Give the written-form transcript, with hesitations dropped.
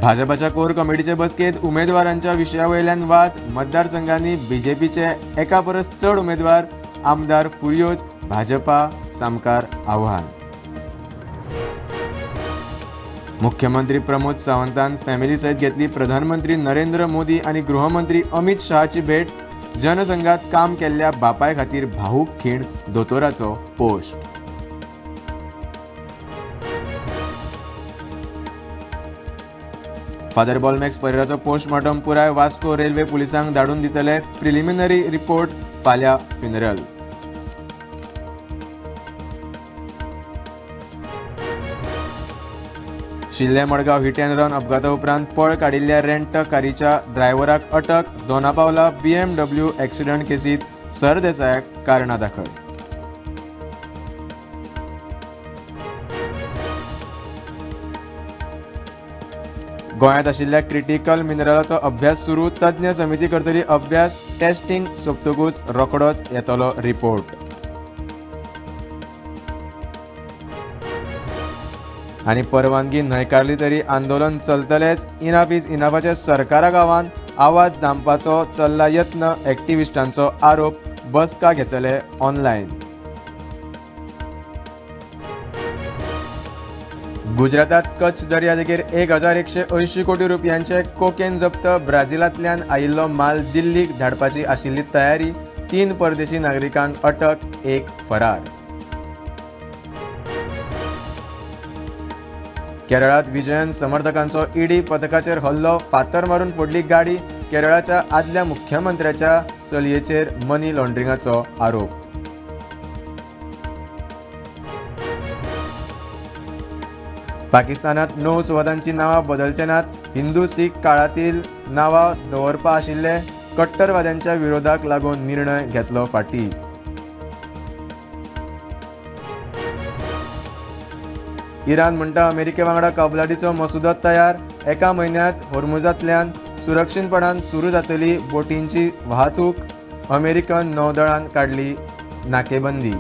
भाजपाच्या कोर कमिटीचे बसकेत उमेदवारांच्या विशया वयल्यान वाद. मतदारसंघांनी बीजेपीचे एका परस चड उमेदवार. आमदार फुर्योज भाजपा सामकार आव्हान. मुख्यमंत्री प्रमोद सावंतान फॅमिली सयत घेतली प्रधानमंत्री नरेंद्र मोदी आनी गृहमंत्री अमित शहाची भेट. जनसंघात काम केल्ल्या बापाय खातीर भावूक खीण. दोतोराचो पोस्ट. फादर बॉलमॅक्स परेराचो पोस्टमार्टम पुराय. वास्को रेल्वे पुलिसांक धाडून दितले प्रिलिमिनरी रिपोर्ट. फाल्यां funeral. Shillem Madgaon hit and run अपघाता उपरांत पळ काडिल्ल्या रेंट कारीच्या ड्रायव्हराक अटक. दोनापावला BMW accident केसीत सरदेसायाक कारणां दाखय. गोंयांत आशिल्ल्या क्रिटिकल मिनरलाचो अभ्यास सुरू. तज्ञ समिती करतली अभ्यास. टेस्टिंग सोंपतकूच रोखडोच येतलो रिपोर्ट. आनी परवानगी न्हयकारली तरी आंदोलन चलतलेच. इनाफ is इनाफाचे सरकारा गांवान आवाज दामपाचो चल्ला यत्न. एक्टिविस्टांचो आरोप. बसका घेतले ऑनलायन. गुजरातात कच्छ दर्यादेगेर 1180 कोटी रुपयांचे कोकेन जप्त. ब्राझिलांतल्यान आयिल्लो माल दिल्लीक धाडपाची आशिल्ली तयारी. 3 परदेशी नागरिकांक अटक, 1 फरार. केरळात विजयन समर्थकांचो ईडी पथकाचेर हल्लो. फातर मारून फोडली गाडी. केरळाच्या आदल्या मुख्यमंत्र्याच्या चलयेचेर मनी लॉन्ड्रिंगाचो आरोप. पाकिस्तानात 9 सुवातांची नांवां बदलचे नात. हिंदू सीख काळातील नांवां दवरपा आशिल्ले कट्टरवाद्यांच्या विरोधाक लागून निर्णय घेतलो फाटीं. इराण म्हणटा अमेरिके वांगडा कबलाटीचो मसुदो तयार. एका म्हयन्यांत होर्मुजांतल्यान सुरक्षीतपणान सुरू जातली बोटींची वाहतूक. अमेरिकन नौदळान काडली नाकेबंदी.